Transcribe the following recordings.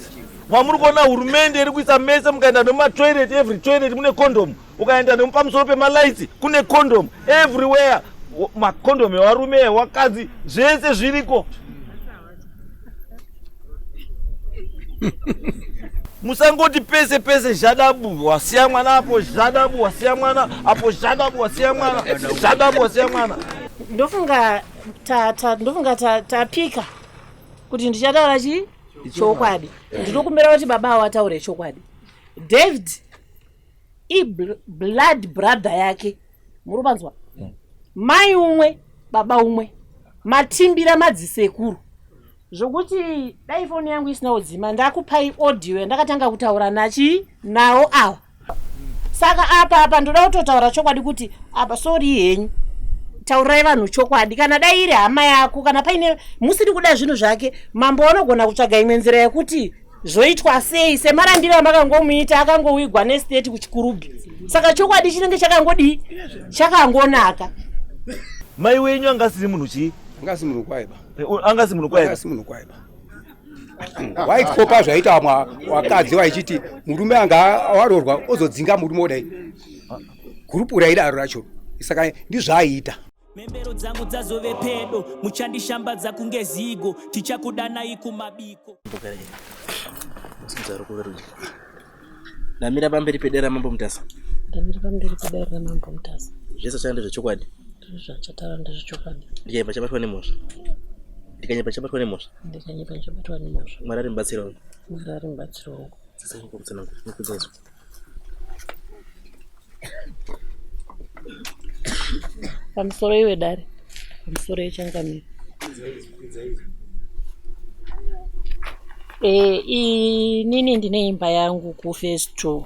idzi mwamuri kuona hurumende iri kuisa mese mukaenda nemumatoilet every toilet mune condom ukaenda nemupamusoro pemalights kune condom everywhere macondom evarume ewakadzi zvese zviriko musangoti pese pese zhadabu wasiya mwana apo zhadabu wasiya mwana apo zhadabu wasiya mwana zhadabu wasiya mwana ndofunga ndofunga tapika kuti ndichataura chii chokwadi ndinokumbira kuti baba avo ataure chokwadi David iblood brother yake muri kupanzwa mai umwe baba umwe matimbira madzisekuru zvokuti dai foni yangu isina kudzima ndakupai audio yandakatanga kutaura nachi nawo awa saka apa apa ndoda kutotaura chokwadi kuti apa sori henyu taurai vanhu chokwadi kana dai iri hama yako kana paine musiri kuda zvinhu zvake mambo vanogona kutsvaga imwe nzira yekuti zvoitwa sei semarambiro amakangomuita akangowigwa nestate kuchikurubhi saka chokwadi chinenge chakangodii chakangonaka mai wenyu anga asiri munhu chii anga asi munhu kwaye ba eh, anga asi munhu kwaye anga asi munhu kwaye ba waikopa zvaita vamwe wakadzi waichiti murume anga waroorwa ozodzinga murume odai gurupu raidaro racho saka ndizvaaiita Mhembero dzangu dzazove pedo, muchandishambadza kunge zigo, tichakudanai kumabiko. Ndamira pamberi pedare ramambo Mutasa. Ndamira pamberi pedare ramambo Mutasa. Zvese zvachataura ndezvechokwadi. Zvachataura ndezvechokwadi. Ndikanyepa chabatwa nemhosva. Ndikanyepa chabatwa nemhosva. Ndikanyepa chabatwa nemhosva. Mwari ari mubatsiri wangu. Mwari ari mubatsiri wangu. Sasa ndikutsanangura. Ndikudza izvo. Pamusoro iwe dare. Pamusoro yechangamire. Eh, inini ndine imba yangu kuphase 2.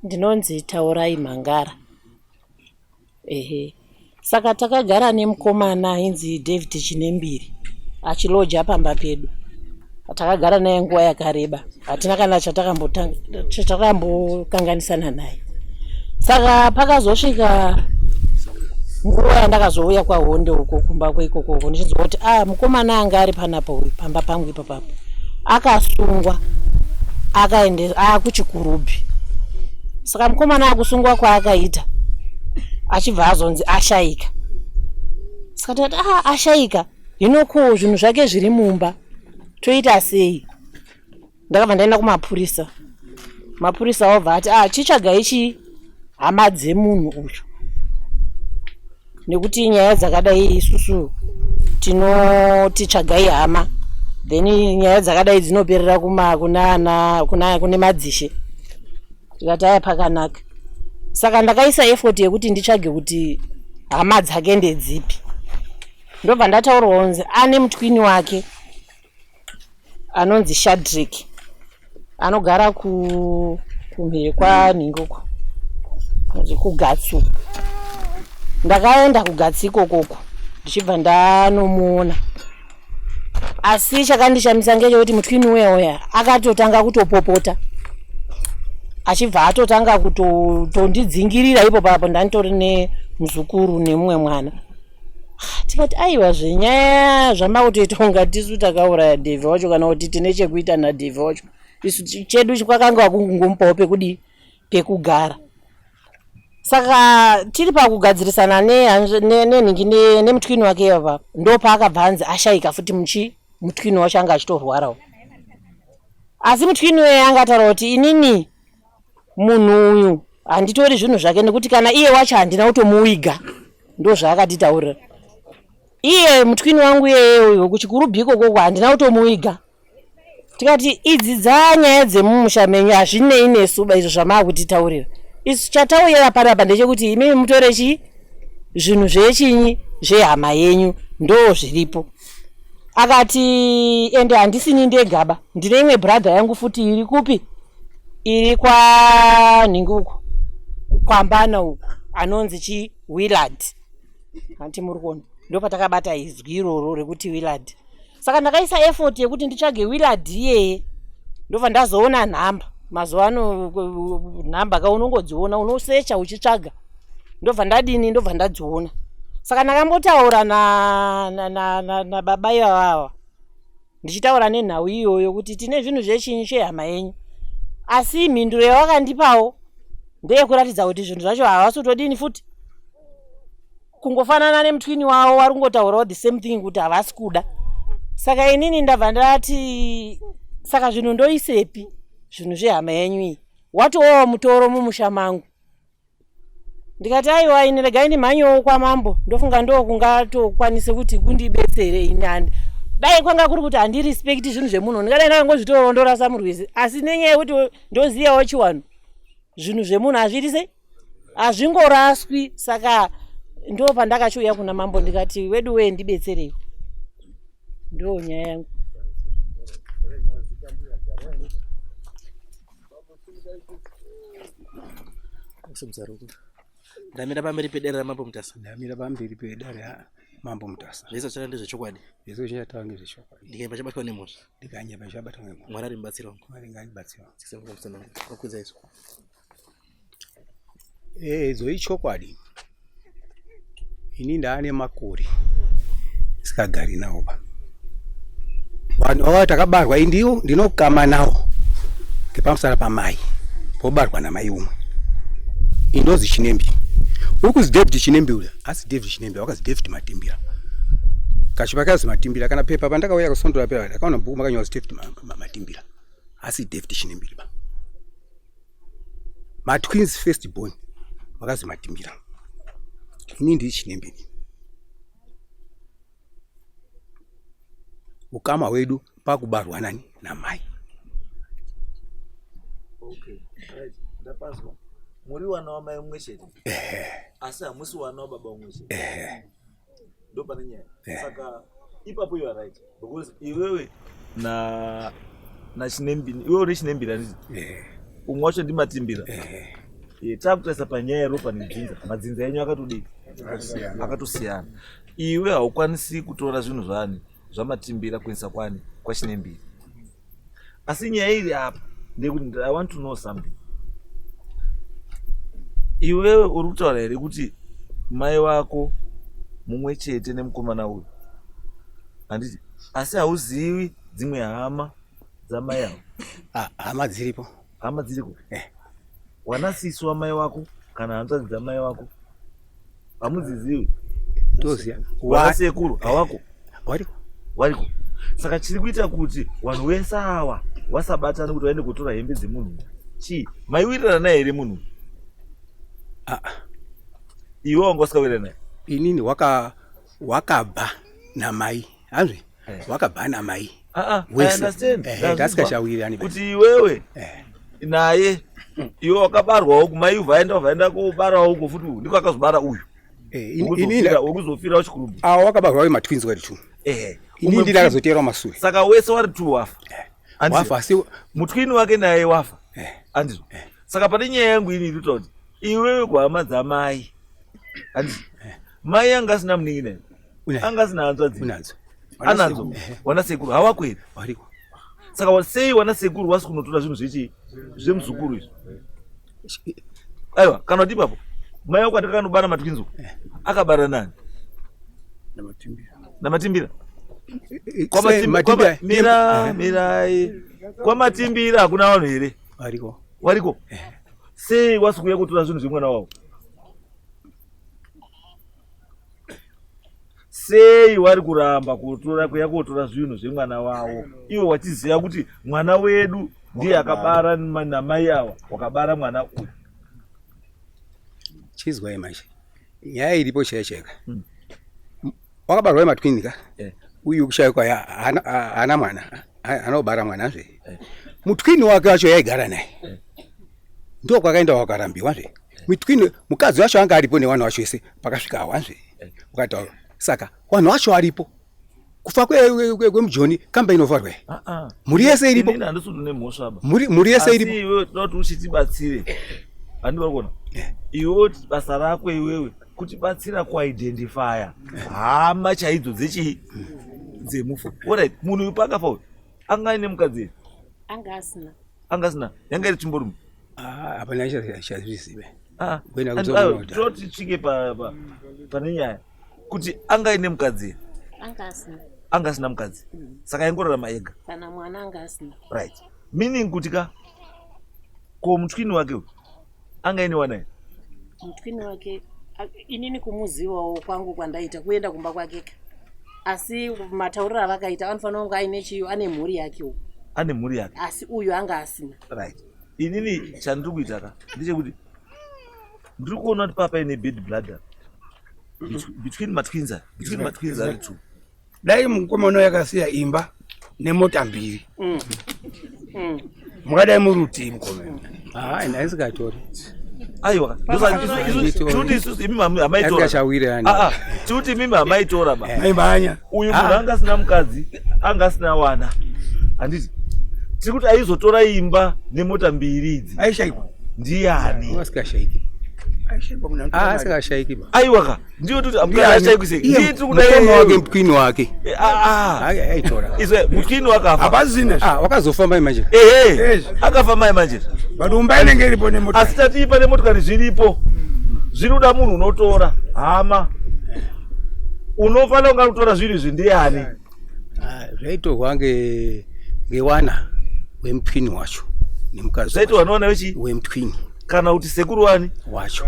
Ndinonzi Taurai Mhangara. Ehe. Saka takagara nemukomana ainzi David Chinembiri achiloja pamba pedu. Takagara naye nguva yakareba. Hatina kana chatakambokanganisana naye. Saka pakazosvika nguva yandakazouya kwaHonde uko kumba kweikoko uko ndichinzwa kuti ah mukomana anga ari panapa uyu pamba pangu ipapapo akasungwa akaende akuchikurubhi saka mukomana akusungwa kwaakaita achibva azonzi ashaika saka tikati ah ashaika hino ko zvinhu zvake zviri mumba toita sei ndakabva ndaenda kumapurisa mapurisa obva ati ah chitsvagai chii hama dzemunhu uyu nekuti nyaya dzakadai isusu tinoti tsvagai hama then nyaya dzakadai dzinoperera kuma kunana kuna kune madzishe tikati aya pakanaka saka ndakaisa effort yekuti nditsvage kuti hama dzake ndedzipi ndobva ndataurwa kunzi ane mutwini wake anonzi Shadrick anogara ku kumhiri kwanhingi uko kugatsi ndakaenda kugatsi ikokoko ndichibva ndanomuona asi chakandishamisa ngechekuti mutwini uya uya akatotanga kutopopota achibva atotanga kutondidzingirira ipo papo ndanditori nemuzukuru nemumwe mwana tikati aiwa zvenyaya zvamakutoita kunga tisu takauraya Davy wacho kana kuti tine chekuita naDavy wacho isu chedu kwakanga kungomupawo pekudii pekugara saka tiri pakugadzirisana nenhingi nemutwini wake ivava ndopaakabva anzi ashaika futi muchi mutwini wacho anga achitorwarawo asi mutwini uye anga ataura kuti inini munhu uyu handitori zvinhu zvake nekuti kana iye wacho handina kutomuwiga ndozvaakatitaurira iye mutwini wangu iyeye uyo kuchikurubhi ikokoko handina kutomuwiga tikati idzi dzanyaya dzemumusha menyu hazvinei nesu ba izvo zvamaakutitaurira isu chatauyera panapa ndechekuti imimi mutore chii zvinhu zvechinyi zvehama yenyu ndo zviripo akati ende handisini ndegaba ndine imwe brother yangu futi iri kupi iri kwanhingi uku kwambana uku anonzi chi willard hanti muri kuona ndopatakabata izwi iroro rekuti willard saka ndakaisa effort yekuti nditsvage willard iyeye ndobva ndazoona nhamba mazuva ano nhamba ka unongodziona unosecha uchitsvaga ndobva ndadini ndobva ndadziona saka ndakambotaura nababa na, na, na, na ivavava ndichitaura nenhau iyoyo kuti tine zvinhu zvechinyi chehama yenyu asi mhinduro yawakandipawo ndeyekuratidza kuti zvinhu zvacho havasi kutodini futi kungofanana nemutwini wavo wari kungotaurawo the same thing kuti havasi kuda saka inini ndabva ndati saka zvinhu ndoisepi zvinhu zvehama yenyu iyi watowawo mutoro mumusha mangu ndikati aiwa ini regai ndimhanyewo kwamambo ndofunga ndokungatokwanise kuti kundibetsere ini handi dai kwanga kuri kuti handirespekti zvinhu zvemunhu ndingadai ndakangozvitorawo ndorasa murwizi asi nenyaya yekuti ndoziyawo chiwanhu zvinhu zvemunhu hazviiti sei hazvingoraswi saka ndo pandakachiuya kuna mambo ndikati wedu wee ndibetserei ndo nyaya yangu Ndamira pamberi pedare ramambo Mutasa. Ndamira pamberi pedare ramambo Mutasa. Zvese zvachataura ndezvechokwadi. Zvese zvachataura ndezvechokwadi. Ndikanyeba chabatwa nemhosva. Ndikanyeba chabatwa nemhosva. Mwari ari mubatsiri wangu. Mwari ngaandibatsire. Tsitsi musana wakwidza izvo. Eh, idzo ichokwadi. Ini ndaane makore isikagari nawo ba. Vanhu ava takabarwa indiwo ndinokama nawo ngepamusana pamai pobarwa namai umwe. Indozi Chinembi. Uri kuzi David Chinembi uya asi David Chinembi wakazi David Matimbira. Kachipa kazi Matimbira kana pepa pandakauya kusondora pepa ndakaona bhuku makanyorwa David Matimbira. Asi David Chinembi ba. Matwins first born vakazi Matimbira. Ini ndiri Chinembi. Ukama hwedu pakubarwa nani namai. Okay, right. Ndapazwa. Muri wana wamai mumwe chete. Asi hamusi wana wababa mumwe chete. Ndo pane nyaya. Saka ipapo you are right because iwewe na na Chinembiri, iwewe uri Chinembiri handiti? Umwe wacho ndiMatimbira. Eh, takutarisa panyaya yeropa nedzinza. Madzinza enyu akatodii? Akatosiyana. Iwe haukwanisi kutora zvinhu zvani zvaMatimbira kuendesa kwani kwaChinembiri. Asi nyaya iri apa ndeyekuti I want to know something. Iwewe uri kutaura here kuti mai vako mumwe chete nemukomana uyu handiti? Asi hauzivi dzimwe hama dzamai avo? Ah, hama dziripo. Hama dziriko? Eh. Wana sisi wamai wako kana hanzvadzi dzamai wako hamudzizivi? Toziva. Wana sekuru hawako? Wariko. Wariko. Saka chiri kuita kuti vanhu vese ava vasabatane kuti vaende kutora hembe dzemunhu chii? Maiwirirana naye here munhu? Ah. Iwe wanga usikawirirana naye? Inini waka wakabva namai hanzvi eh. wakabva namai ah, ah, tasikachawirirani kuti iwewe eh. naye iwe wakabarwawo kumai vaenda vaenda kobarawo uko futi ndiko akazobara uyu eh, wekuzofira chikurubhi awo wakabarwa wematwins wari two ini ndini akazoteerwa masure saka wese wari two wafa wafa asi mutwini wake naye wafa andizvo saka pane nyaya yangu ini iri kutaura kuti iwewe kuhama dzamai handiti mai anga asina munin'ina here anga asina hanzvadzi unadzo anadzo wana sekuru hawako here wariko saka sei wana sekuru wasi kunotora zvinhu zvechii zvemuzukuru izvi aiwa kana kuti ipapo mai wako atakakanobara matwinzo eh. akabara nani namatimbira mira eh. mirai kwamatimbira hakuna vanhu here wariko wariko eh. sei wasi kuuya kutora zvinhu zvemwana wavo sei wari kuramba kutora kuya kotora zvinhu zvemwana wavo ivo wachiziva kuti mwana wedu ndiye akabara namai awa wakabara mwana uyu chizwai manje nyaya iripo chaiyo chaika hmm. wakabarwa wematwini ka eh. uyu kushaikwa haana mwana anobara mwana zve eh. mutwini wake wacho yaigara naye eh. ndo kwakaenda wakarambiwa zve mutwini mukadzi wacho anga aripo newanhu wacho ese pakasvika awa zve ukataura saka wanhu wacho aripo kufa kwemujoni kamba inovharwa ah, ah. mhuri yese iripo mhuri yese iripo iwewe toda kuti uchitibatsire handi vari kuona eh. iwewe basa rako iwewe kutibatsira kuidentifya hama chaidzo dzechii dzemufu orit munhu uyu paakafa uyu anga aine mukadzi here anga asina anga asina yanga iri tsvimborume ah, hapana chazvizive ah, toti tsvike pane nyaya kuti anga aine mukadzi anga asina Anga asina mukadzi. Saka aingorarama ega. Kana mwana anga asina. Right. Meaning kuti ka ko mutwini wake uyu anga aine wana here? Mutwini wake inini kumuzivawo kwangu kwandaita kuenda kumba kwake ka. Asi matauriro avakaita anofanira kunge aine chiyo ane mhuri yakewo. Ane mhuri yake. Asi uyu anga asina. Right. Inini chandiri kuita ka ndechekuti ndiri kuona kuti papa ine bad blood between matwins aya between matwins ari two. Dai mukomana uyo akasiya imba nemota mbiri mukadai murutii mukoma. Ah, ndaisingatori. Aiwa, tikuti isusu imi hamaitora. Ah, ah, tikuti imimi hamaitora ba. Maimhanya. Uyu munhu anga asina mukadzi, anga asina wana. Handiti? Tiri kuti aizotora imba nemota mbiri idzi. Aishaikwa. Ndiani? Asingashaiki. Aishaikwa munhu. Ah, asingashaiki ba. Aiwa ka. Ndiyo tuti amukadzi ashaikwi sei? Ndiye tiri kuda mukoma wake mkwini wake. Eh, ah, ah. Aitora. Izwe mkwini wakafa. Hapazina. Ah, wakazofa mai manje. Ehe. Akafa mai manje. But umba inenge iripo nemota. Asi tati ipa nemotokari zviripo. Zviri kuda munhu unotora hama. Unofanira kunga kutora zvinhu izvi ndiani? Ah, zvaitorwa nge ngewana wemutwini wacho nemukadzi zvaitorwa newana wechi wemutwini kana kuti sekuru wani wacho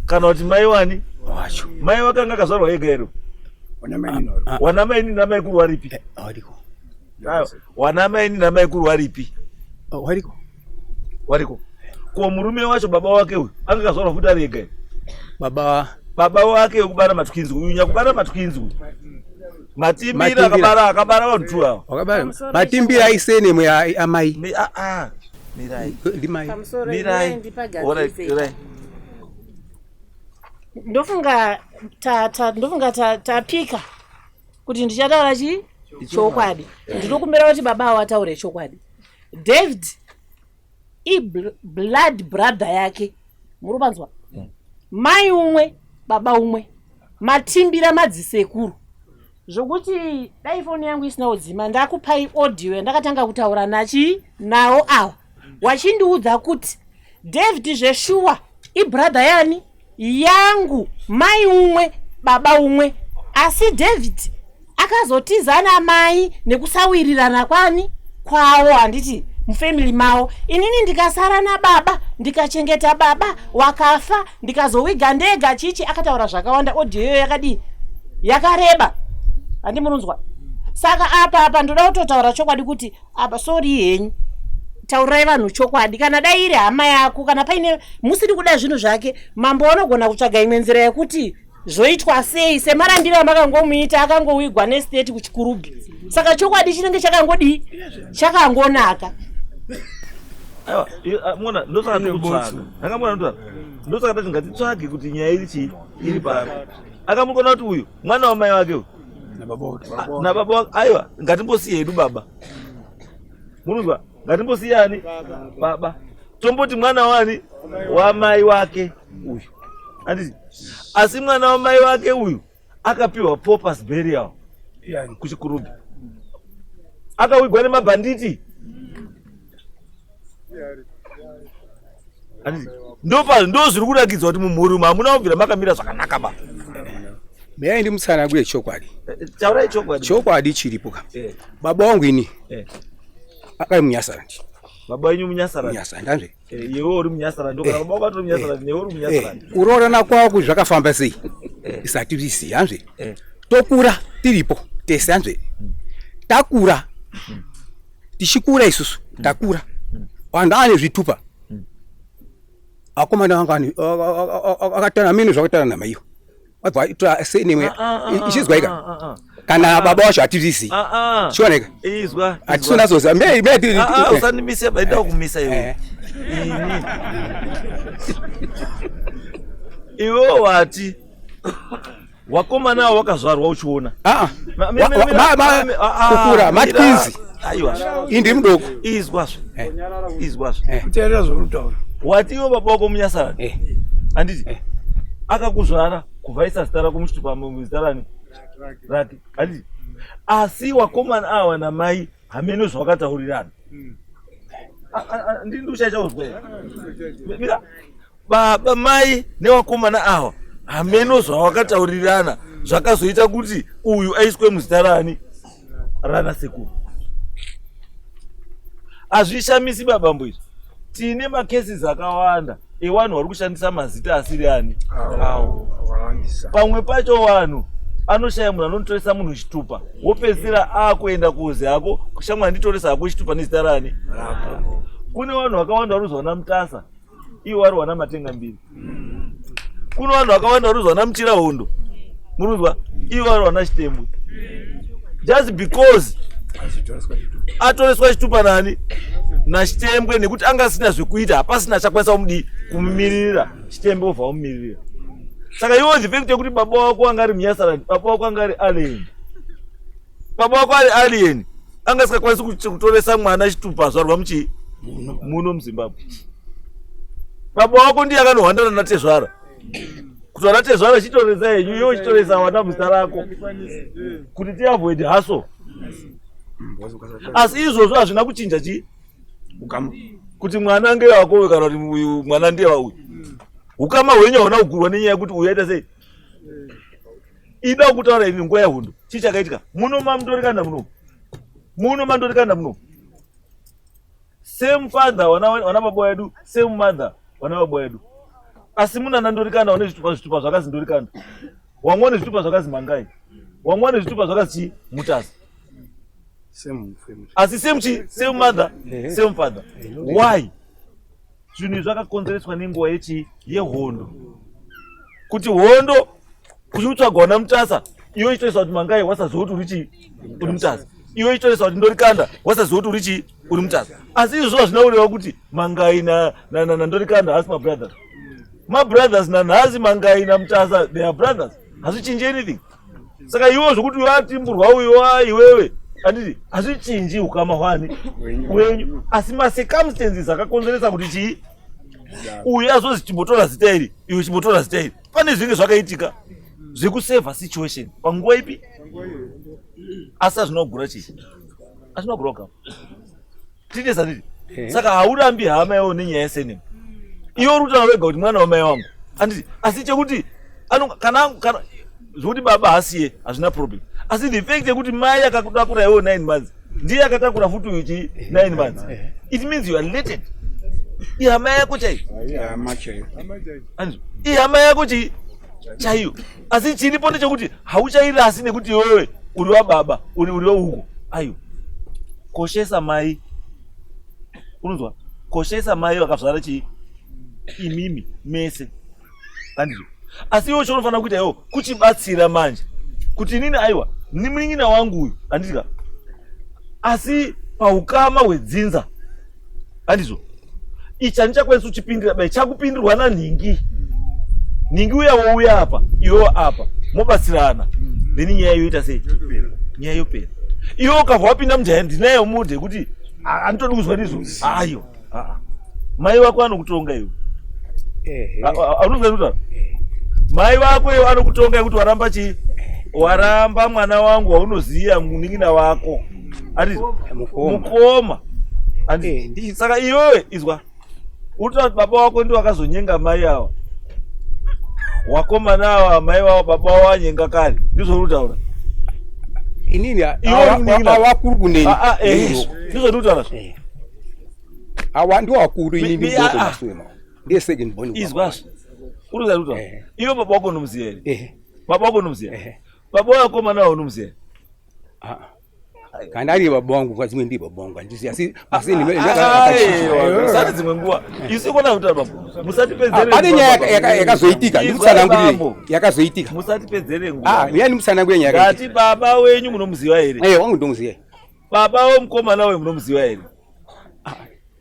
kana kuti mai wani wacho mai wakanga akazvarwa ega here wana maini namaikuru waripi eh, wariko wana maini namaikuru waripi oh, wariko wariko ko murume wacho baba wake uyu anga akazvarwa futi ari ega here baba baba wake wekubara matwinzi uyu nyakubara matwinzi uyu matimbira akabara akabara vanhu two ava wakabara matimbira aisene ya amai Mi, ah, ah. mirai ndimai mirai Alright, mirai ndofunga ta, ta, ndofunga tapika ta kuti ndichataura chii chokwadi ndinokumbira kuti baba avo ataure chokwadi David iblood brother yake muri kupanzwa mm. mai umwe baba umwe matimbira madzisekuru zvokuti dai foni yangu isina kudzima ndakupai audio yandakatanga kutaura nachi nawo awa wachindiudza kuti David zveshuwa ibrother yani yangu mai umwe baba umwe asi David akazotiza namai nekusawirirana kwani kwavo handiti mufamily mavo inini ndikasara nababa ndikachengeta baba wakafa ndikazowiga ndega chichi akataura zvakawanda audio iyoyo yakadii yakareba handi murunzwa saka apa apa ndoda kutotaura chokwadi kuti apa sori henyu taurai vanhu chokwadi kana dai iri hama yako kana paine musiri kuda zvinhu zvake mambo vanogona kutsvaga imwe nzira yekuti zvoitwa sei semarambiro amakangomuita akangowigwa nestate kuchikurubhi saka chokwadi chinenge chakangodii chakangonaka aiwa ah, mona ndosaka tikutsvaga anga mona ndotsvaga ndosaka tati ngatitsvage kuti nyaya iri chii iri papi akamukona kuti uyu mwana wamai wake uyu ah, nababa wake aiwa ngatimbosiye hedu baba munonzwa ngatimbosiyani baba tomboti mwana wani wamai wake uyu handiti asi mwana wamai wake uyu akapiwa popas burial kuchikurubi akawigwa nemabhanditi ndopa ndo zviri kurakidza kuti mumhuri umu hamuna kubvira makamira zvakanaka ba meyai ndimutsanangure chokwadi eh, eh, taurai chokwadi chokwadi chiripo ka eh. baba wangu ini akai munyasarandi baba wenyu munyasarandi munyasarandi anzve iwe uri munyasarandi kana baba wako atori munyasarandi newe uri munyasarandi kuroorana kwako zvakafamba sei isati zvisi anzve tokura tiripo tese anzve takura tichikura isusu takura vanhu ane zvitupa akomana vanga ane akatana mene zvakatana namaiyo vabva vatora surname ah, ah, ah, ichizwa ika kana baba wacho hatizvizivi chioneka izwa hatisonatsoziva usandimise baida kumisa iwe eh. ini iwe wati wakomana avo wakazvarwa uchiona ah, ah. kukura matwinzi aiwa indi mudoko izwazve eh. izwazve eh. kuteerera zvaurikutaura wati iwe baba wako munyasarani eh. handiti akakuzvara kubva isa zita rako muchitupa muzita rani rake handiti asi wakomana awa namai hameno zvawakataurirana hmm. ndini ndikushaisha kuzwa mira baba mai newakomana awa hameno zvawakataurirana zvakazoita kuti uyu aiswe muzita rani Rana sekuru. Hazvishamisi babambo izvi. Tine macases akawanda evanhu vari kushandisa mazita asiri ani awo. Pamwe pacho vanhu anoshaya munhu anotoresa munhu chitupa wopedzisira akuenda kuzi hako shamwari nditoresa hako chitupa nezita rani. Kune vanhu vakawanda vari kuzoona Mutasa iwo vari wana Matenga mbiri. Kune vanhu vakawanda vari kuzoona Muchira hondo murikuzwa ivo vari wana Chitembwe just because atoreswa chitupa nani naChitembwe nekuti anga asina zvekuita, hapasina chakwanisa kumudii kumumiririra. Chitembwe obva wamumiririra. Saka iwo the fact yekuti baba wako anga ari munyasarandi, baba wako anga ari alien, baba wako ari alien anga asingakwanisi kutoresa mwana chitupa azvarwa muchii muno muZimbabwe. Baba wako ndiye akanohwandana natezvara kuti vana tezvara chitoresa henyu, iwe chitoresa wana muzita rako kuti tiavoid haso. Asi izvozvo hazvina kuchinja chii kuti mwana ngewako kana kuti uyu mwana ndewa uyu. Ukama hwenyu hauna kugurwa nenyaya yekuti uyu aita sei. Ida kutaura ini nguva yehondo chii chakaitika muno mamndorikanda muno muno mandorikanda muno same father wana baba wedu, same mother wana baba wedu, asi muna nandorikanda wane zvitupa zvitupa zvakazi ndorikanda, wamwe wane zvitupa zvakazi Mangai, wamwe wane zvitupa zvakazi chii Mutasa, asi same chi same mother, same father. Why? Zvinhu izvi zvakakonzereswa nenguva yechi yehondo, kuti hondo kuchikutsvaga wana Mutasa, iwe ichitoisa kuti Mangai wasaziva kuti uri chii uri Mutasa, iwe ichitoisa kuti Ndorikanda wasaziva kuti uri chii uri Mutasa. Asi izvozvo hazvina kureva kuti Mangai naNdorikanda hasi mabrothers. Mabrothers nanhasi, Mangai naMutasa, they are brothers, hazvichinji anything. Saka iwo zvokuti watimburwa uyo iwewe handiti hazvichinji ukama hwani wenyu, asi macircumstances akakonzeresa kuti chii uyu azozi chimbotora zita iri, iwe chimbotora zita iri. Pane zvinge zvakaitika zvekusevha situation panguva ipi, asi hazvina kugura chii, hazvina kugura ukama. Tine sanditi saka haurambi hama yawo nenyaya yesenemu. Iwe uri kutaura wega kuti mwana wamai wangu handiti, asi chekuti kana kana zvekuti baba hasiye hazvina problem, asi the fact yekuti mai akakutakura iwewo 9 months ndiye akatakura futi uyu chii 9 months, it means you are related. Ihama yako chaiyo, ihama yako chii chaiyo. Asi chiripo ndechekuti hauchairasi nekuti iwewe uri wababa uri weuko. Aiwa, koshesa mai, unonzwa, koshesa mai vakazvara chii imimi mese, handizvo? Asi iwe chaunofanira kuita iwo kuchibatsira manje kuti inini aiwa munin'ina wangu uyu, handika, asi paukama hwedzinza, handizvo, ichi handichakwanisi kuchipindira bai chakupindirwa nanhingi nhingi uya wouya apa iwewo apa mobatsirana, then nyaya yoita sei, nyaya yopera. Iwe ukabva wapinda mujaya ndinayo mudhe kuti handitodi kuzwa ndizvo, ayo mai vako anokutonga iwe. Unozwa kutaura mai vako iwe anokutonga yekuti waramba chii, waramba mwana wangu waunoziva munin'ina wako andizvo mukoma. Saka iwewe izwa utoa kuti baba wako ndiwo akazonyenga mai ava wakomana ava, mai vavo baba wavo wanyenga kare, ndizvo uri kutaura? Inini awakuru kuneni. Ndizvo ndiri kutaura. Awa ndiwo akuru, inini ndiko ndiye second born. Izwazvo uri kutaura iwe baba wako unomuziva here? Baba wako unomuziva? Baba wakomana wavo unomuziva here? Kana ari baba wangu kwa dzimwe ndi baba wangu handisi, asi musati dzimwe nguva isu kona kutaura baba musatipedzere. Pane nyaya yakazoitika, ndimutsanangurire yakazoitika. Musatipedzere nguva. Ah, nyaya ndimutsanangurire nyaya. Ngati baba wenyu munomuziva here? Eh, wangu ndomuziva. Baba wemukomana weyu munomuziva here?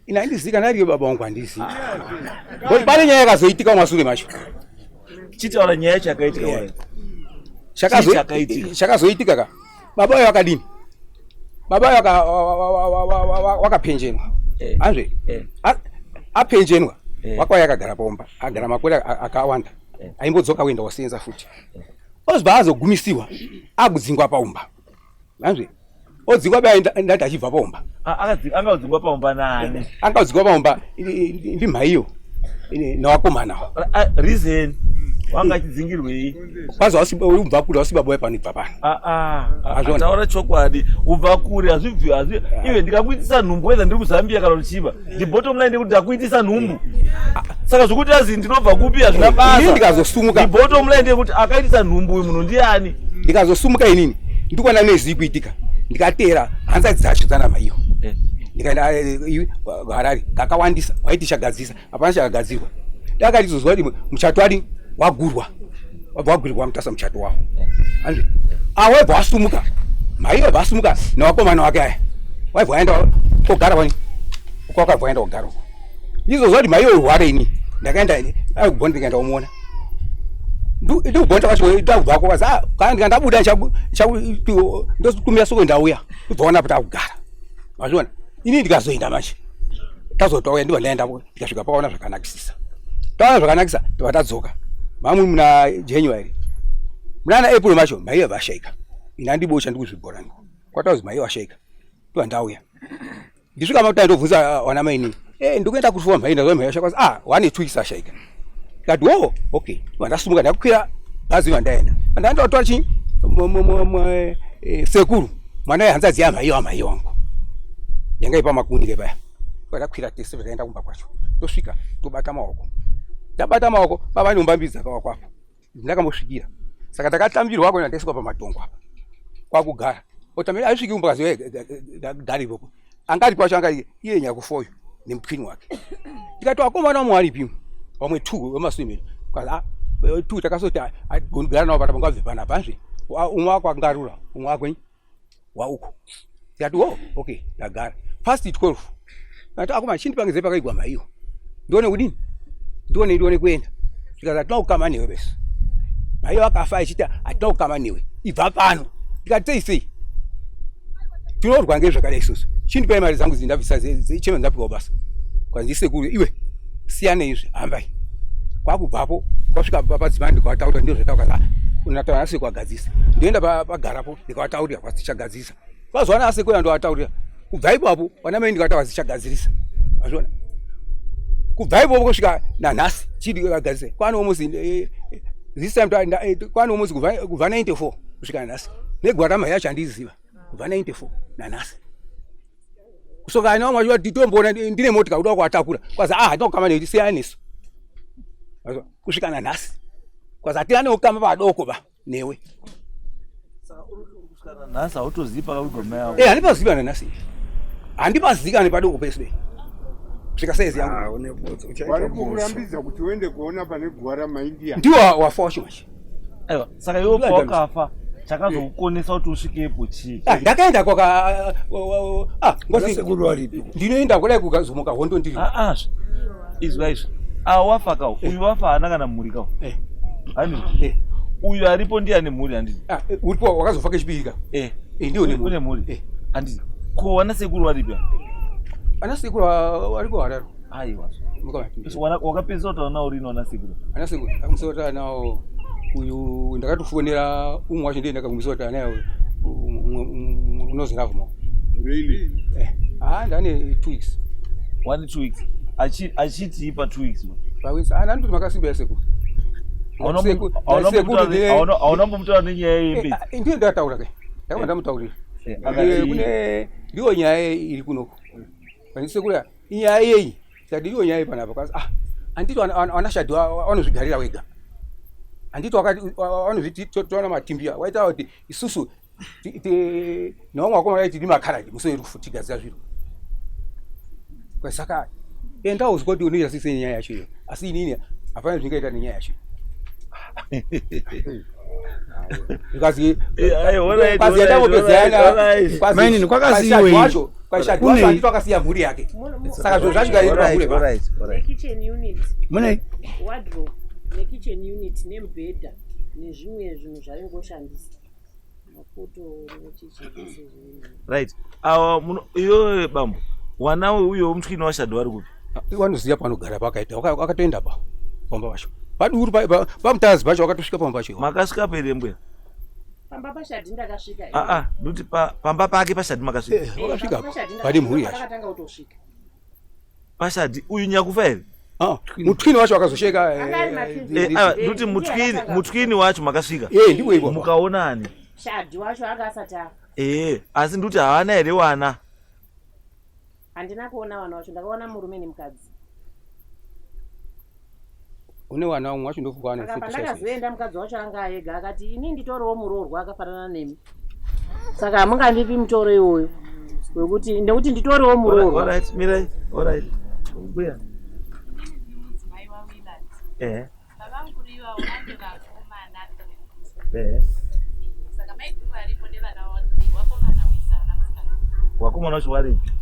Ina handisi, kana ari baba wangu handisi. Pane nyaya yakazoitika mumasure macho. Chitaura nyaya chakaitika. Chakazoitika ka baba wayo wakadini, baba wayo wakapenjenwa anzve apenjenwa, wakauya akagara pomba, agara makore akawanda, aimbodzoka kuenda wasenza futi, ozobva azogumisiwa akudzingwa paumba anzve odzingwa bai ndati achibva paumba. Angaudzingwa paumba nani? Angaudzingwa paumba ndimhaiyo nawakomana. Reason? Wanga achidzingirwei? Kwanzi ubva kure hausi baba wepano ibva pano. Ah, ah, ah, taura chokwadi ubva kure hazvibvi hazvi ive ndikakuitisa nhumbu whether ndiri kuzambia kana kuchiva the bottom line ndekuti ndakuitisa nhumbu saka zvekuti azi ndinobva kupi hazvina basa Inini ndikazosumuka the bottom line ndekuti akaitisa nhumbu uyu munhu ndiani ndikazosumuka inini ndikuona nezviri kuitika ndikateera hanzadzi dzacho dzana maiyo eh. ndikaenda eh, eh, harare kakawandisa waiti chagadzisa hapana chakagadzirwa ndakatizozwa kuti muchato adi wagurwa wabva wagurirwa mutasa muchato wawo anzi awaibva wasumuka mai waibva wasumuka newakomana wake aya waibva waenda kogara wani kwakabva waenda kogara uko ndizozwa kuti mai orwara ini ndakaenda aikubona ndikaenda kumuona ndikubonda kwacho ndakubvako kwazi ah, kana ndikandabuda ndotumira soko ndauya ndibvaona kuti akugara mazviona ini ndikazoenda manje tazotauya ndiva ndaenda ndikasvika pakaona zvakanakisisa taona zvakanakisa tobva tadzoka mamwe muna january munana april macho maiva vashaika ini andibocha ndikuzvibhorani kwatauzi maiva vashaika tobva ndauya ndisvika makuta ndobvunza ah, wana mainini eh ndikuenda kufuwa mhai ndazwa mhai vashaika ah one two weeks ashaika ndikati wo okay tobva ndasumuka ndakukwira bhazi vandaenda ndaenda kutora chii eh, sekuru mwana yehanzadzi yamhai wamhai wangu yanga ipamakuni ke paya takakwira tese takaenda kumba kwacho tosvika tobata maoko ndabata maoko baba nyumba mbiri dzakawakwa apa ndakambosvikira saka ndakatambirwa kona ndaiswa pamatongo apa kwakugara otamira aisviki kumba kazi gari ipopo angari kwacho anga iye nyakufoyo nemupini wake ndikati wakomana wamwe waripi wamwe two wemaswimiro kaza ah, two takasoti agara nawo pata pangabve panapa anzve umwe wako angarura umwe wako wauko ndikati wo okay ndagara past 12 ndati akoma chindipangidze pakaigwa maiyo ndione kudini ndione ndione kuenda zvikati hatina kukama newe bese maiyo akafa achiti hatina kukama newe ibva pano ndikati sei sei tinorwa ngezvakadai isusu chindipai mari dzangu dzindabvisa chema ndapiwa basa kwanzi ndisekuru iwe siyane izvi hambai kwakubvapo kwasvika padzimai ndikavataurira ndizvo zvataura unataura nasi kwagadzisa ndoenda pagarapo ndikavataurira kwazichagadzirisa kwazowana asekuru ndovataurira kubva ipapo vana mai ndikavataura zichagadzirisa azviona kubva ipapo kusvika nanhasi chidi vagadzise kwane almost eh, eh, this time eh, kwane almost kubva 94 kusvika nanhasi negwara yacho handiziva kubva 94 nanhasi kusokana nevamwe vacho titomboona ndine motika kuda kuvatakura kwazi ah hatina kukama nekuti siyana nesu kusvika nanhasi kwazi hatina neukama padoko ba newe nhasi hautozivi pakavigwa mai ako eh handipazivi nanhasi handipazikani padoko pese kusvika saizi yangu ah, vari kukurambidza kuti uende kuona pane guva ramaindia ndiwo wafa wacho manje aiwa saka iwe pawakafa chakazokukonesa kuti usvikepo chii ah, ndakaenda kwaka ah, ngozi ndinoenda kudai kukazomuka hondo ndiri ah, izwa izvi awa wafa kawo eh. uyu wafa haana kana mhuri kawo eh. handiti eh. uyu aripo ndiye ane mhuri handiti uripo wakazofa kechipiri ka ndiye une mhuri handiti ko wana sekuru varipi ana sekuru variko hararo aiwa wakapedzisa kutaura nawo rini wana sekuru ana sekuru ndakamusa kutaura nawo uyu ndakatofonera umwe wacho ndiye ndakamusa kutaura naye unozi ravmo really eh ah ndane 2 weeks one 2 weeks achitii pa 2 weeks pa weeks ah ndandoti makasimba sekuru hauna mbomutaura nenyaya yembedzi eh, eh, ndiye ndataura ke ndakabva ndamutaurira eh, kune ndiyo nyaya iri kunoko pandisekuru inyaya yeyi tati iyo nyaya panapa kazi ah anditi wanashadhi wanozvigarira wega anditi wanozviti toona matimbi waita kuti isusu nevamwe vakomana vaiti ndimakharadi musi werufu tigadzira zviro saka enda uzwa kuti unoita sei senyaya yacho iyo asi inini hapana zvingaita nenyaya yacho zvikanzi mainini kwakasiiwei kwashadhi akasiya mhuri yake saka zvinhu zvacho kaita kitchen unit mune wardrobe nekitchen unit nemubhedha nezvimwe zvinhu zvaingoshandisa mapoto nechichii right awa iwe bambo wana uyo mutwini washadhi wari kupi wanoziva panogara pakaita wakatoenda pa pamba pacho paduru pamutazi pacho wakatosvika pamba pacho makasvika pere mbuya pamba pashadhi ndakasvika aa ah, ndokuti pamba pake pashadhi makasvika eh, wakasvika pane mhuri yacho pashadhi uyu nyakufa here Ah, mutwini wacho akazosheka eh, eh, nduti mutwini mutwini wacho makasvika eh ndipo ipo mukaonani shadhi wacho anga asati afa eh asi nduti haana here wana handina kuona wana wacho ndakaona murume nemukadzi une wana umwe wacho ndofunga ane saka pandakazoenda mukadzi wacho anga ega akati ini nditoriwo muroorwa akafanana nemi saka hamungandipi mutoro iwoyo wekuti nekuti nditoriwo muroorwa Alright, mirai alright mbuya eh eh wakomana wacho varipi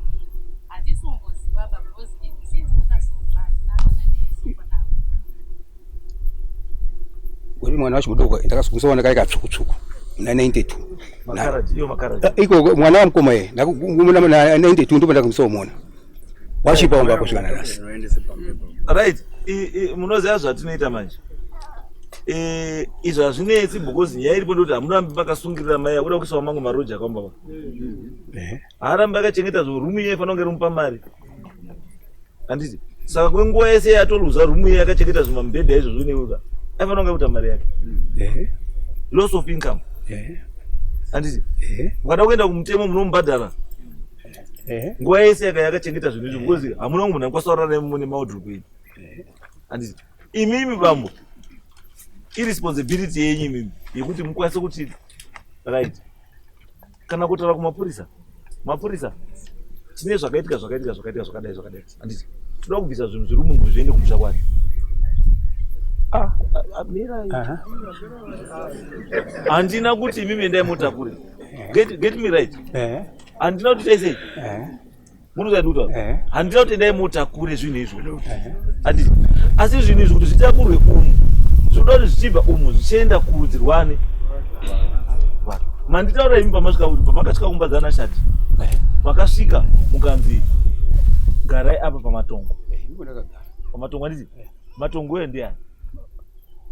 Uri mwana wacho mudoko ndakazokumusaona kari katsvukutsvuku muna 92 Makaraji, iyo makaraji. Eh, iko mwana wamukoma ye muna 92 ndipo ndakamusaomona wachipa omba kusvika nanhasi Right, munoziva zvatinoita manje. Eh, izvo hazvinetsi because nyaya iripo ndekuti hamurambi makasungirira mai akuda kuisawo mamwe maroji akawamba pa. Eh. Haarambi akachengeta zvo rumu iye ifanira kunge rimupa mari. Handiti? Saka kwenguva yese yatoluza rumu iye akachengeta zvimamubhedha izvozvo neiweka. Aifanira kunge kuita mari yake. Eh. Loss of income. Eh. Handiti? Eh. Mukada kuenda kumutemo munomubhadhara. Eh. Nguva yese yaka yakachengeta zvinhu izvo because hamuna munhu anokwanisa kurara nemaodhurupu enyu. Handiti? Imimi bambo iresponsibility yenyu imimi yekuti mukwanise kuti right kana kutaura kumapurisa mapurisa tine zvakaitika zvakaitika zvakaitika zvakadai zvakadai handiti toda kubvisa zvinhu zviri mumhu zviende kumusha kwake ah, ah, ah, mirai handina kuti imimi endai motakure get me right eh. handina kuti taisei eh. Munoziva Eh. Handina kuti endai mutakure zvinhu izvo. Handiti. Asi zvinhu izvi kuti zvitakurwe umu zvinoda kuti zvichibva umu zvichienda kurudzi rwani. Manditaura imi pamasvika kuti pamakasvika kumba dzana shati. Makasvika mukanzi garai apa pamatongo. Pamatongo handiti? Matongo eyo ndiyani?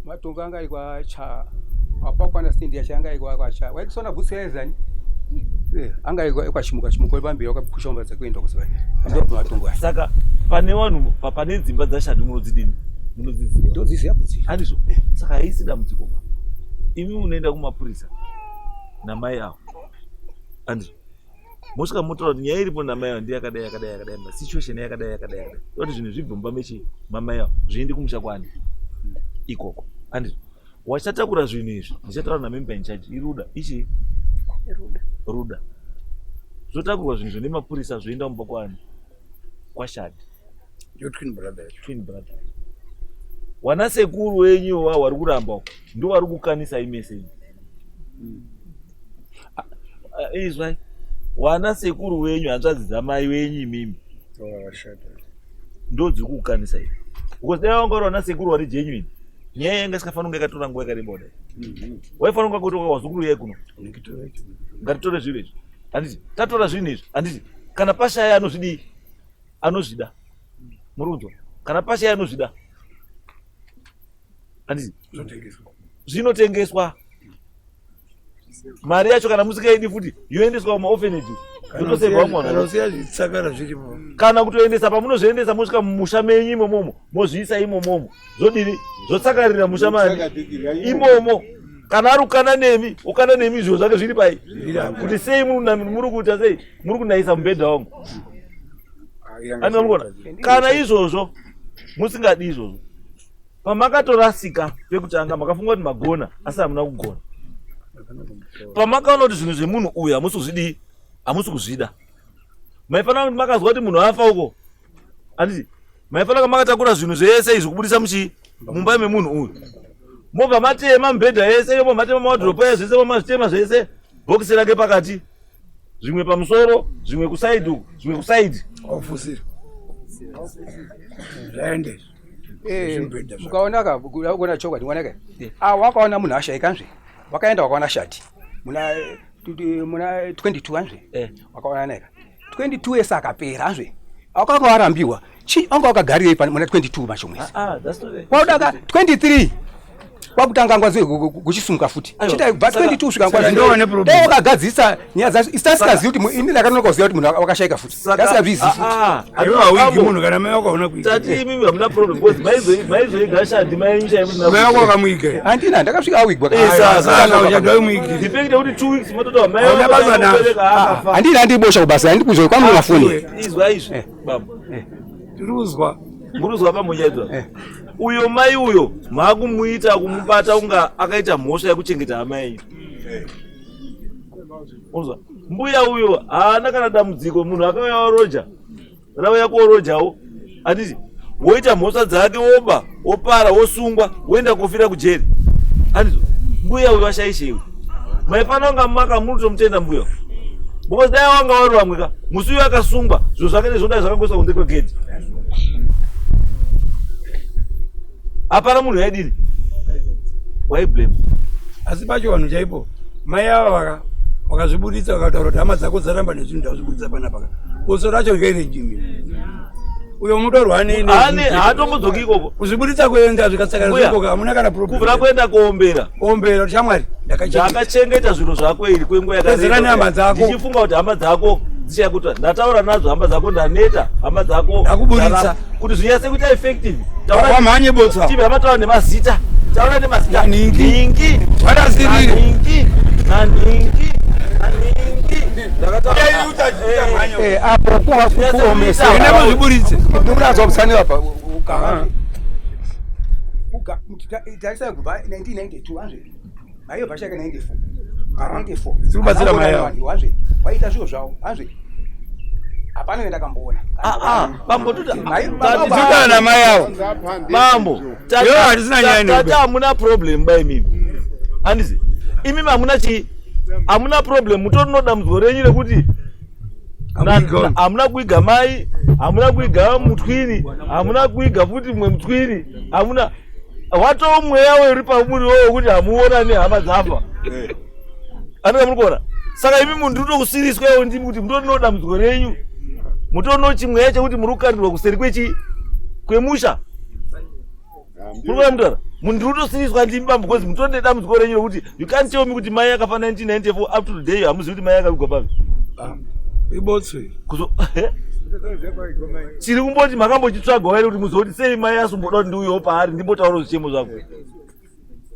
Matongo anga ari kwacha apakwana stand yacho anga ari kwacha waikusona bhutsu yaizani eh, anga ari kwachimuka chimuka pamberi wakapusha mba dzekuenda kusiva ndo matongo acho saka pane vanhu pane dzimba dzashadi munodzidini munodziziva ndodziziva bhutsu handizvo eh, saka haisi dambudziko ba imi munoenda kumapurisa namai avo handizvo mosvika motaura kuti nyaya iripo namai avo ndiyakadai yakadai yakadai ma situation yakadai yakadai yakadai kuti zvinhu zvibve mumba mechi mamai avo zviende kumusha kwani ikoko andizvo wachatakura zvinhu izvi ndichataura namember in charge iruda ichi ruda ruda zvotakurwa zvinhu izvo nemapurisa zvoenda mumba kwani kwashadi Your twin brother. Twin brother. Wana sekuru wenyu wa wari kuramba uko ndo wari kukanisa imese iyi. Ah, ah, izwai. Wana sekuru wenyu hanzvadzi dzamai wenyu imimi. Ndo dziri kukanisa iyi. Because dai wanga uri wana sekuru wari genuine. Nyaya yanga isikafanira kunge yakatora nguva yakareba kudai. Waifanira kunge kutoka wazukuru yai kuno. Ngatitore zvinhu izvi. Handiti tatora zvinhu izvi. Handiti kana pashaya anozvidii? Anozvida. Muri kunzwa? Kana pashaya anozvida. Handiti zvinotengeswa. Mari yacho kana musikaidi futi yoendeswa kumaorphanage yotosevha mwana. Kana zvitsakara zviripo. Kana kutoendesa pamunozviendesa mosvika mumusha menyu imomomo mozviisa imomomo zvodini zvotsakarira musha mani imomo kana ari kukana nemi ukana nemi zviro zvake zviri pai kuti sei muri kuita sei muri kunayisa mubhedha wangu anamukona kana izvozvo musingadi izvozvo pamakatorasika pekutanga makafunga kuti magona asi hamuna kugona pamakaona kuti zvinhu zvemunhu uyu hamusi kuzvidii hamusi kuzvida maifanira kuti makazwa kuti munhu afa uko handiti maifanira makatakura zvinhu zvese izvi kubudisa muchii mumba memunhu uyu mobva matema mubhedha yese iyo matema mawadhiropo aya zvese mamazvitema zvese bhokisi rake pakati zvimwe pamusoro zvimwe kusaidi uku zvimwe kusaidi ofusira zvaende eh, mukaona ka kuona chokwadi wanaka eh. ah wakaona munhu ashaika nzve wakaenda wakaona shati muna muna 22 anzve eh. wakaona neka 22 yese akapera anzve akanga warambiwa chi anga wakagarirei muna 22 macho mwese ah, ah, kwaudaka 23 Kwakutanga ngwazi kuchisumuka futi. Aiwa, Chita kubva saka- 22 kusvika saka ngwazi. ndowane problem. Dai wakagadzirisa nyaya dzacho. Isu tasikazivi kuti ini ndakanonoka kuziva kuti munhu wakashaika futi. Ndasingazvizivi futi. Iwe hauigi munhu kana mai wako hauna kuiga. Tati imimi hamuna problem because maizoiga shadi mai yenyu Mai wako wakamuiga. Handina ndakasvika awigwa. Eh, Saka uchadwa muigi. The fact yekuti 2 weeks matotaura mai Hauna wako basa nazvo. akabereka akafa. Handina handibosha kubasa handikuzwa kwamuri mafoni. Izwa izvi baba. Tiri kuzwa. Muruzwa pamunyaidzwa. Uyo mai uyo maakumuita kumubata kunga akaita mhosva yekuchengeta hama yenyu. Unzwa? Mbuya uyo haana kana dambudziko munhu akauya waroja. Rauya korojawo. Handiti woita mhosva dzake woba, wopara, wosungwa, woenda kofira kujeri. Handizvo? Mbuya uyo ashaishewe. Maifanira kunga makamutomutenda mbuya. Because dai wanga wari vamwe ka musi uyo akasungwa zviro zvake nezvodai zvakangoiswa kunze kwegedhi. Hapana munhu yaidini. Why blame? Asi pacho vanhu chaipo mai ava vaka vakazvibuditsa vakataura kuti hama dzako dzaramba nezvinhu ndazvibuditsa panapa ka. Boso racho ngerejimi. Uyo mutorwa ane Ane haatombodzoki ikoko. Kuzvibuditsa kuenda zvikasakana Mbuya, zvikoko hamuna kana problem. Kubvira kuenda kuombera. Kuombera kuti shamwari ndakachengeta. Ndakachengeta zvinhu zvako iri kwenguva Pedzera nehama dzako. Ndichifunga kuti hama dzako dzichakuta. Ndataura nadzo hama dzako ndaneta hama dzako. Ndakuburitsa. Kuti zvinyatse kuita effective. Wamhanye botsa. Tibe hama taura nemazita. Taura nemazita. Nhingi. Nhingi. Varasirire. Nhingi. Nanhingi. Nanhingi. Ndakataura. Eh, apo kuomesa. Enda muzviburitse. Ndikuratidza kusanira pa ukama. Tarisa kubva 1992 anzve. Maiyo bashaka 94. 94. Dziri kubatsira mai avo. Anzve. Waita zviro zvavo anzve. Hapana wendakamboona. Ah ah, bambo tuta. Tuta na mai avo. Bambo, Yo, hatisina nyaya tata newe. hamuna problem ba imimi. Handisi. Imimi hamuna chii? Hamuna problem, mutori nedambudziko renyu rekuti hamuna kuiga mai, hamuna kuiga mutwini, hamuna kuiga futi mumwe mutwini, hamuna watoo mweya weri pamuri wowo wekuti hamuona nehama dzafa. Andika muri kuona? Saka imi munhu ndiri kusiriswa iwo ndimi kuti mutori nedambudziko renyu. Mutori nechimweya chekuti muri kukandirwa kuseri kwechi kwemusha. Muri kuona mutaura? Munhu ndiri kutosiriswa ndimi bambo because mutori nedambudziko renyu rekuti you can't tell me kuti mai akafa 1994 up to today hamuzivi kuti mai akavigwa papi. Ibotswe. Kuzo chiri kumboti makambochitsvaga wairi kuti muzoti sei mai asomboda kuti ndiuyewo paari ndimbotaura zvichemo zvako.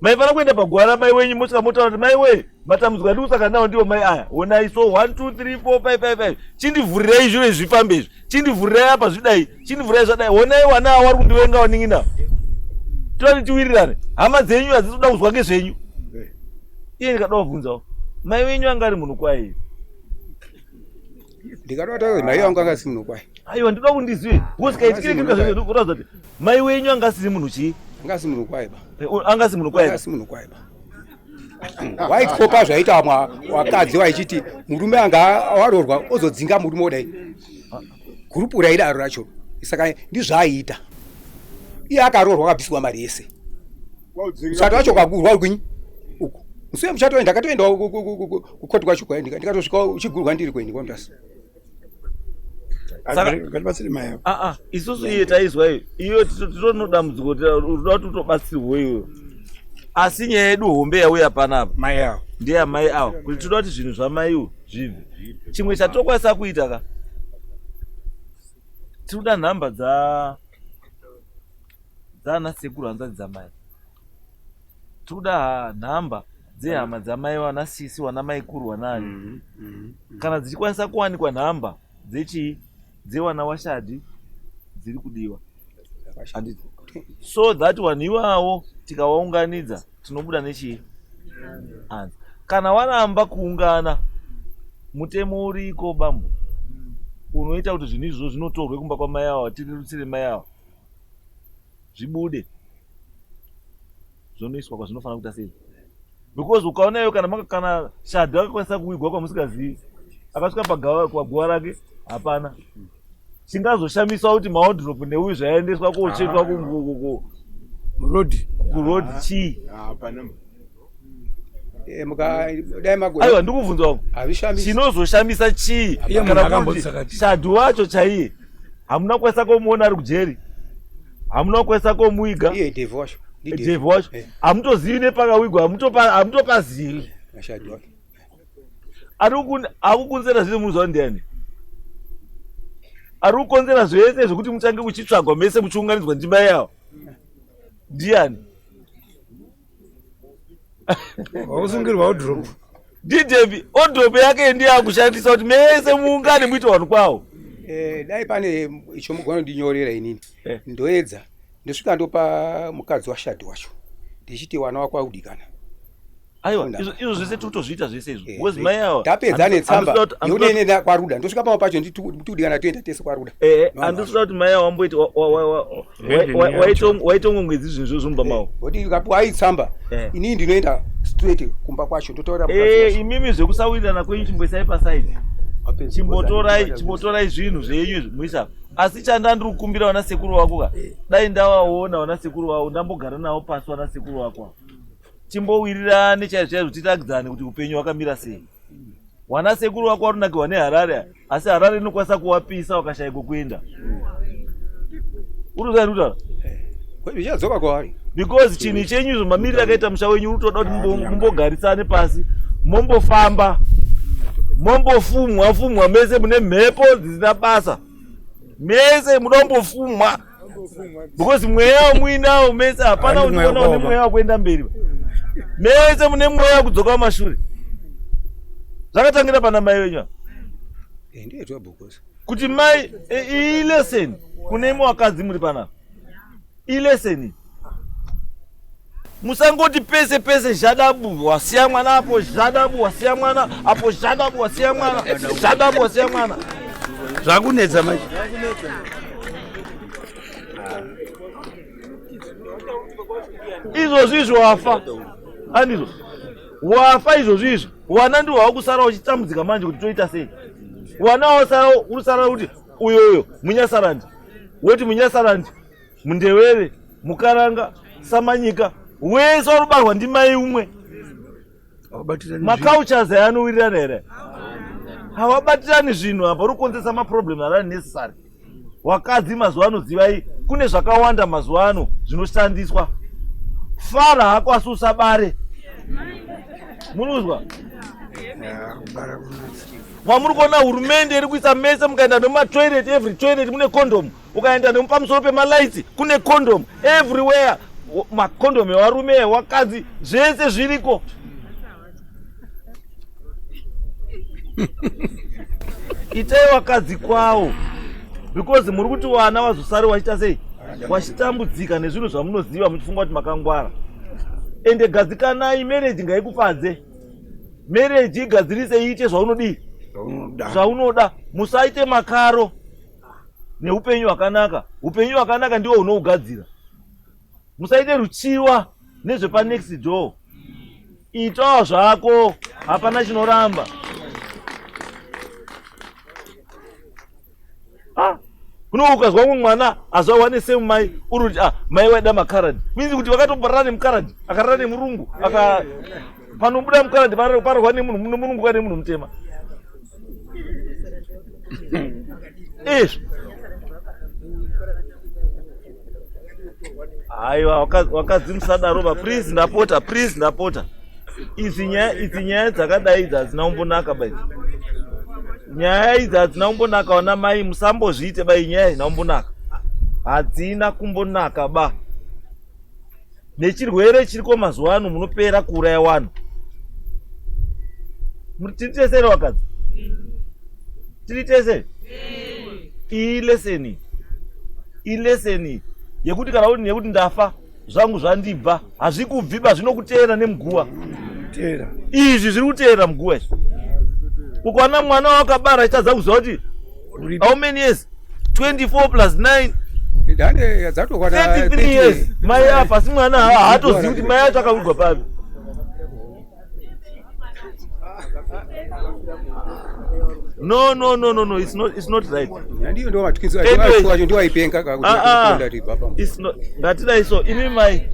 Maifana kuenda paguva ramai wenyu mosvika motaura kuti mai wee matambudziko andiri kusangana nawo ndiwo mai aya honai so 1 2 3 4 5 5 5 chindivhurirai zviro izvi zvifambe izvi chindivhurirai apa zvidai chindivhurirai zvadai honai wana awa wari kundivenga wanin'ina toda tiwirirane hama dzenyu hadzisi kuda kuzwa ngezvenyu iye ndikada kuvhunzawo mai wenyu anga ari munhu kwaye Ndikada kutaura mai wangu anga asiri munhu kwaye. Aiwa ndinoda kuti ndizive because kaitikire kiri kuratidza kuti mai wenyu anga asiri munhu chii? Anga asiri munhu kwaye ba. Anga asiri munhu kwaye. Anga asiri munhu kwaye ba. Waikopa zvaita wakadzi waichiti murume anga waroorwa ozodzinga murume odai. Gurupu raidaro racho. Saka ndizvaaiita. Iye akaroorwa akabviswa mari yese. Muchato wacho ukagurwa kwinyi uku. Musi wemuchato ndakatoenda kukoti kwacho kwaye ndikatosvika uchigurwa ndiri kweni kwamutasa. Ngatibatsire mai avo. Ah ah, isusu iye taizwa iyo. Iyo tinoda dambudziko tinoda kuti utobatsirwe iwe. Asi nyaya yedu hombe yauya panapa. Mai avo. Ndiya mai avo. Kuti tinoda kuti zvinhu zvamai iwo zvibve. Chimwe chatokwanisa kuita ka. Tinoda nhamba dza dzaana sekuru hanzvadzi dzamai. Tinoda nhamba dzehama dzamai wana sisi wana maikuru wanaani. Kana dzichikwanisa kuwanikwa nhamba dzechii dzewana washadi dziri kudiwa. Handiti. So that vanhu iwawo tikawaunganidza tinobuda nechii anza. Kana waramba kuungana mutemo uriko bambo unoita kuti zvinhu izvozvo zvinotorwe kumba kwamai awa tirerutsire mai awa zvibude zvonoiswa kwazvinofanira kuita sei because ukaona iyo kana kana shadhi akakwanisa kuwigwa kwamusingazivi akasvika paguva rake hapana chingazoshamisa kuti maodrop neuyu zvaendeswa kochekwa kurodi kurodi chii Aiwa ndikubvunza wangu chinozoshamisa chii kana kuti shadhi wacho chaiye hamuna kukwanisa komuona ari kujeri hamuna kukwanisa komuiga iye devhi wacho Devi wacho eh. Hamutozivi nepakawigwa, hamutopazivi. Ari kukonzera zvese munoziva ndiani? Ari kukonzera zvese zvekuti muchange muchitsvagwa mese muchiunganidzwa ndimai yavo ndiani? Wakusungirwa wardrobe. Ndidevi wardrobe yake ndiye akushandisa kuti mese muungane muite vanhu kwawo. Dai pane icho mugona kundinyorera inini. Ndoedza ndosvika ndopa mukadzi waShadhi wacho ndichiti wana wako akudikana. Aiwa, izvo zvese tiri kutozviita zvese izvo because mai ava Tapedza netsamba yekuti kwaRuda, ndosvika pamwe pacho ndikudikana, toenda tese kwaRuda. Handisida kuti mai ava wamboiti waitongongwedzi zvinhu zvozvo mumba mavo. Kuti ukapiwa ai tsamba, inini ndinoenda straight kumba kwacho ndotaura. Imimi zvekusawirirana kwenyu chimboisai paside, chimbotorai zvinhu zvenyu izvi muisa. Asi chanda ndiri kukumbira vana sekuru vako ka, dai ndavaona vana sekuru vavo, ndambogara navo pasi vana sekuru vako ava, timbowirirane chaizvo chaizvo, titakidzane kuti upenyu hwakamira sei. Wana sekuru vako varunakirwa neHarare, asi Harare inokwanisa kuwapisa wakashaya kwekuenda. Uri kutaura Zvichadzoka kwavari. Because chinhu chenyu izvo, mamiriro akaita musha wenyu, uri kutoda kuti mumbogarisane pasi, mombofamba, mombofumwa fumwa mese. Mune mhepo dzisina basa mese, muda kumbofumwa because mweya wamuinawo mese hapana Hayi, mweya kuti une wakaoma. mweya wakuenda mberi. Mese mune mweya wekudzoka mumashure, zvakatangira pana mai wenyu apa. Ndiye twabhokosa. Kuti mai iyi lesson kune imwe wakadzi muri panapa, ilesson. Musangoti pese pese zhadabu wasiya mwana apo, zhadabu wasiya mwana apo, zhadabu wasiya mwana, zhadabu wasiya mwana. Zvakunetsa manje. Izvozvi izvo wafa, andizvo? Wafa izvozvi izvo, wana ndiwo wakusara uchitambudzika manje kuti toita sei. Wana wasara urusara kuti uyoyo munyasarandi, woti munyasarandi, mundewere, mukaranga, samanyika, wese warubarwa ndimai umwe. Macultures ayanowirirana here? Havabatirani zvinhu. Apa uri kukonzeresa maproblem ari unnecessary. Wakadzi mazuva ano zivai kune zvakawanda mazuva ano zvinoshandiswa. Fara hako asi usabare. Munozwa mwamuri kuona hurumende iri kuisa mese mukaenda nemumatoilet, every toilet mune condom. Ukaenda nemupamusoro pemalights kune condom everywhere. Macondom evarume, ewakadzi, zvese zviriko. Itai wakadzi kwawo because muri kuti wana wazosari wachiita sei, wachitambudzika nezvinhu zvamunoziva muchifunga kuti makangwara. Ende gadzikanai, marriage ngaikufadze, marriage igadzirise, iite zvaunodii, zvaunoda. Musaite makaro neupenyu hwakanaka. Upenyu hwakanaka ndiwo hunougadzira. Musaite ruchiwa nezvepanext door. Itawo zvako, hapana chinoramba. Ah, kuno ukazwa mumwe mwana azvarwa nesame mai, uri kuti ah, mai waida makaradi, means kuti vakatomborara nemukaradi, akarara nemurungu, aka panobuda mukaradi pararwa nemunhu nemurungu kana nemunhu mutema izvi. Aiwa, wakadzi musadaro ba, please, ndapota, please, ndapota. Idzi nyaya dzakadai idzi hadzina kumbonaka ba. Idzi nyaya idzi hadzina kumbonaka. Vana mai musambozviite ba, inyaya hazina kumbonaka, hadzina kumbonaka ba. Nechirwere chiriko mazuva ano, munopera kuuraya vanhu. Tiri tese here vakadzi? Tiri tese. Iyi lesson, ilesson yekuti kana uri nekuti ndafa zvangu zvandibva, hazvikubvi ba, zvinokuteera nemuguva. Teera. Izvi zviri kuteera muguva izvi. Ukaona mwana wakabara achitadza kuziva kuti how many years, 24 plus 9, Dande dzatokwana 33 years mai afa, asi mwana haatozivi kuti mai acho akavigwa papi. No, no, no, no, no, it's not right. Ndiyo ndo matwins Anyway. wacho ndiwo aipenga. Ah, ah. Kuti It's not. Ngatidai so, imi mai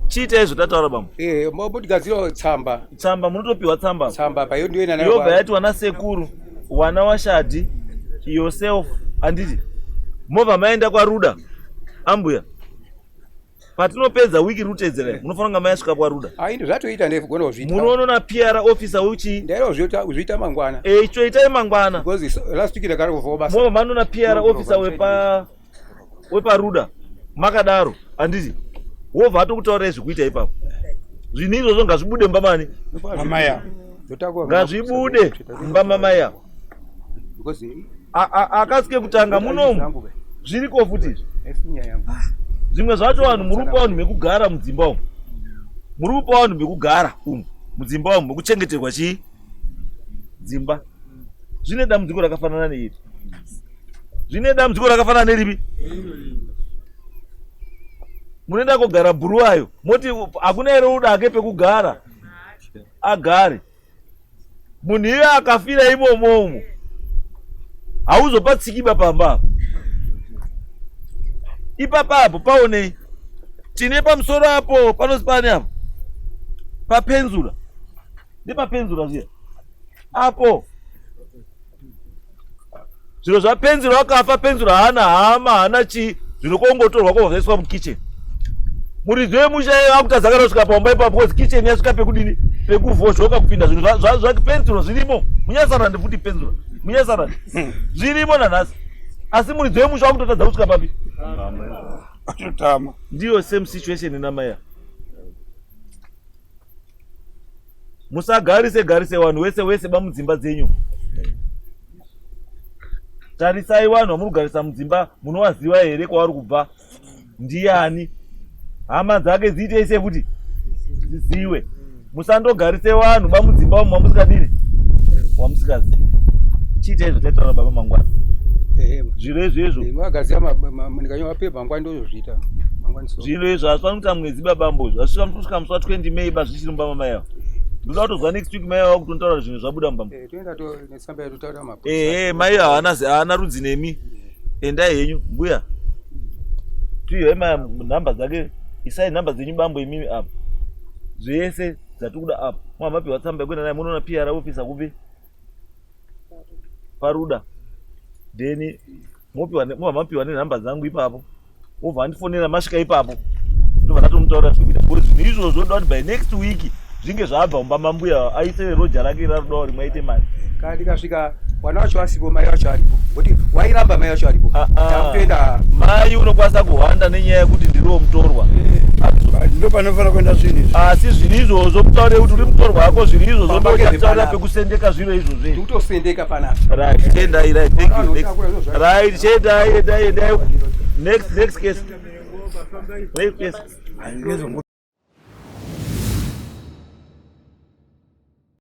chiitai zvotataura bambo. Eh, motigadzirawo tsamba. Tsamba, munotopiwa tsamba. Tsamba pa iyo ndiyo ina. Yobva yati wana sekuru, wana washadhi, yourself, handiti? Mobva maenda kwaRuda ambuya. Patinopedza wiki rutedzera munofanira kunga mayasvika kwaRuda. Ai ndozvatoita ndegona kuzviita. Munoona PR officer uchi? Ndaida kuzviita mangwana. Eh, icho itai mangwana. Because last week ndakari kuvhowa basa. Mova manona PR officer wepa wepaRuda. Makadaro, handiti? Wobva atokutaurirai zvekuita ipapo. Zvinhu izvozvo ngazvibude mumba mani? Mamaya. Ngazvibude mumba mamaya. Akasi kekutanga munomu zviriko futi izvi. Zvimwe zvacho vanhu muri kupa vanhu mekugara mudzimba umu. Muri kupa vanhu mekugara umu mudzimba umu mekuchengeterwa chii? Dzimba. Zvine dambudziko rakafanana neiri. Zvine dambudziko rakafanana neripi? Munoenda kogara bhuruwayo moti hakuna here udake pekugara agare. Munhu iye akafira imomo umo hauzopatsikiba pamba apa. Ipapa apo paonei tine pamusoro apo panozi pani apo papenzura ndepapenzura zviya apo zviro zvapenzura wakafa penzura haana hama haana chii zviro kongotorwa kobva zvaiswa mukitchen muridzi wemusha iye akutadza kana kusvika pamba ipapo because kitchen yasvika pekudini pekuvhozhoka kupinda zvinhu zvapenzura zvirimo munyasarande futi penzura munyasarande zvirimo nanhasi asi muridzi wemusha wakutotadza kusvika papi atotama ndiyo same situation ina mai Musagarise garise vanhu wese wese bamudzimba dzenyu. Tarisai vanhu vamuri kugarisa mudzimba munovaziva here kwavari kubva? Ndiani? Hama dzake dziitei sekuti dziziwe. Musandogarise vanhu bamudzimba umu mamusikadini wamusikazivi. Chiitai zvataitaura baba mangwana. Zviro izvo izvo. Makagadzira ndikanyora mapepa mangwana ndozozviita. Zviro izvo hazvifaniri kuita mwedzi babambo izvo. Hazvifaniri kusvika musi wa 20 May ba zvichiri mumba mamai avo. Ndoda kutozwa next week mai avo kutontaura zvinhu zvabuda mumba. Eh, toenda to netsamba yatotaura mapurisa. Ehe, mai haana haana rudzi nemi. Endai henyu mbuya. Tuiwe mai nhamba dzake. Isai nhamba dzenyu bambo imimi apa. Zvese dzatikuda apa. Mwamapiwa tsamba yekuenda naye munoona PR officer kupi? Paruda. Then mopiwa mobva mapiwa nenhamba dzangu ipapo wobva andifonera masvika ipapo ndobva ndatomutaurira zvekuita because zvinhu izvozvo ndoda kuti by next week zvinge zvabva mumba mambuya aise roja rake rarudawo rimwe aite mari kana tikasvika mwana wacho asipo mai wacho aripo kuti wairamba mai wacho aripo ah, ah. takutoenda mai unokwanisa kuhwanda nenyaya yekuti ndiriwo mutorwa eh, ndo panofanira kuenda zvinhu izvi asi zvinhu izvozvo kutaure kuti uri mutorwa hako zvinhu izvozvo ndochataura pekusendeka zviro izvozvo ndikutosendeka panapa right endai right thank you next right endai endai endai next next case next case